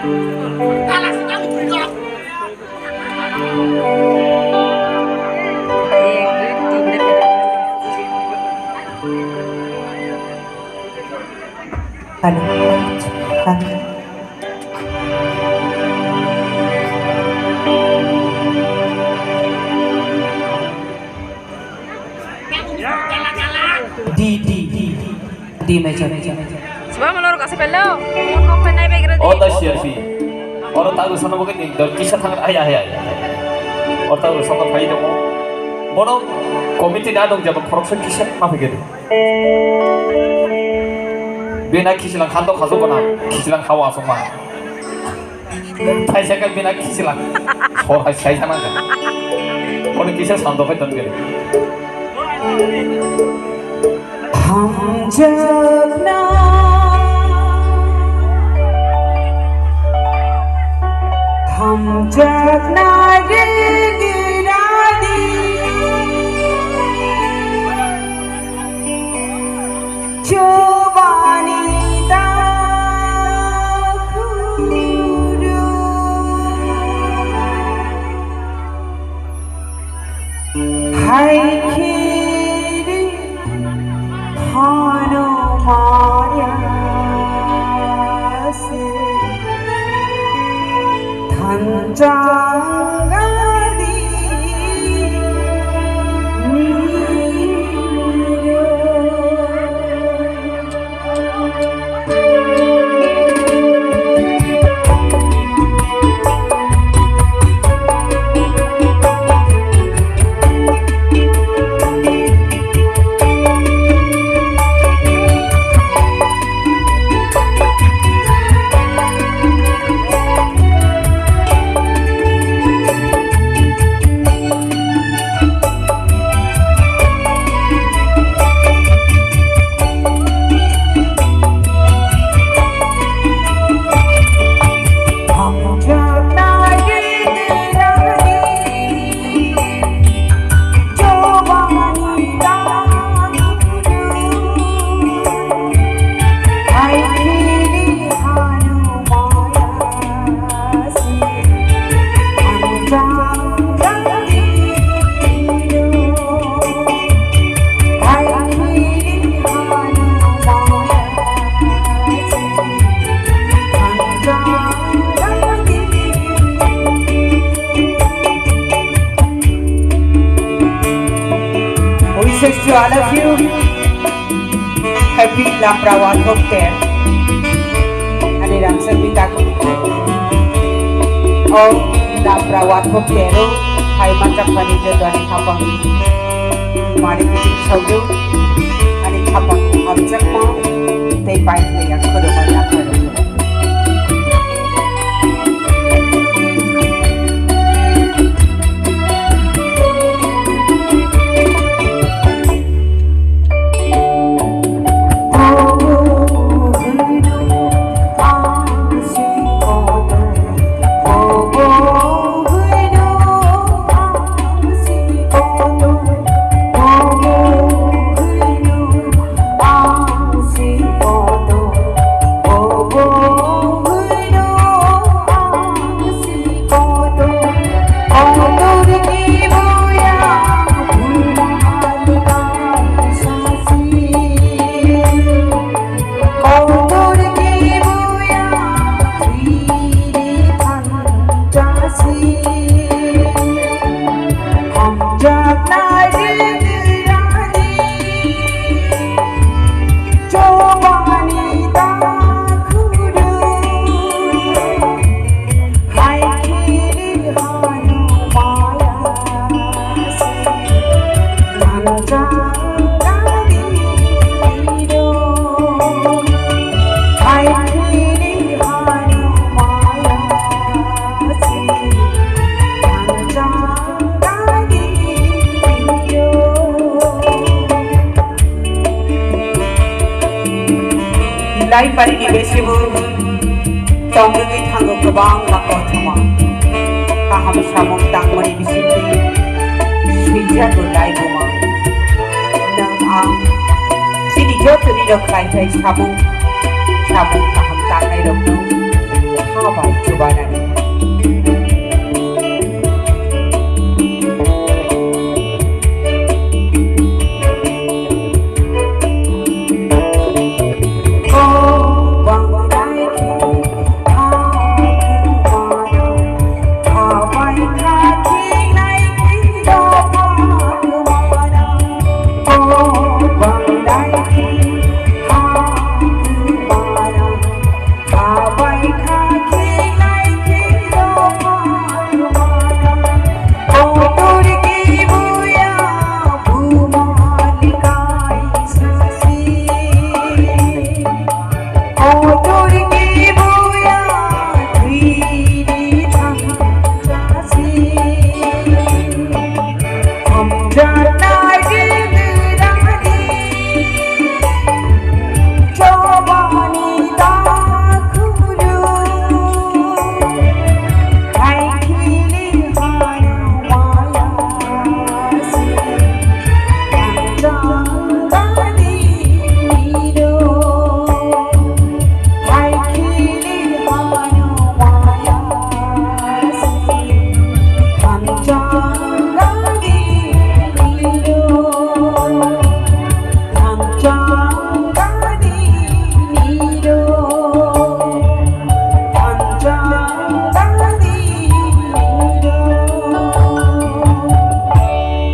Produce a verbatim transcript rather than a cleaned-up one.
Hello. D, D, D, D major. Sebab malor kasih pelo, mau kau penai background. Oh, tak siar si. Orang tahu sana mungkin ni, dah kisah tangan ayah, ayah, ayah. Orang tahu sana pai dong. Bono committee na dong jaba khoroksa kisa ma phai gede. Bina kisilang khanto khaso bana, kisilang khawa asoma. Thaisa khe bina kisilang. Hor hai sai sana ja. Bono kisa sando khai tan gede. Hamjakna, hamjakna ringrani chobani dakhuru. Hai khiri hano maya se thanjang gadi niro. Wishes to all of you. Happy Lapra Wathok Ter. Ani rangchak ni takhuk. O Lapra Wathok Ter o hai manchak pani joto ani khapang ni mari kiting saujak ani khapang ni hamjakma tei pai tei yang khoro bai lapra rok. Lai pari ni besibo tongrwgwi thango kwbangma kothoma. Kaham samung tangmani bisingtwi swijak lai buma. Nwng ang chini jotoni rok khlai khai samung, samung kaham tangnai rokno ha Tong chubainani.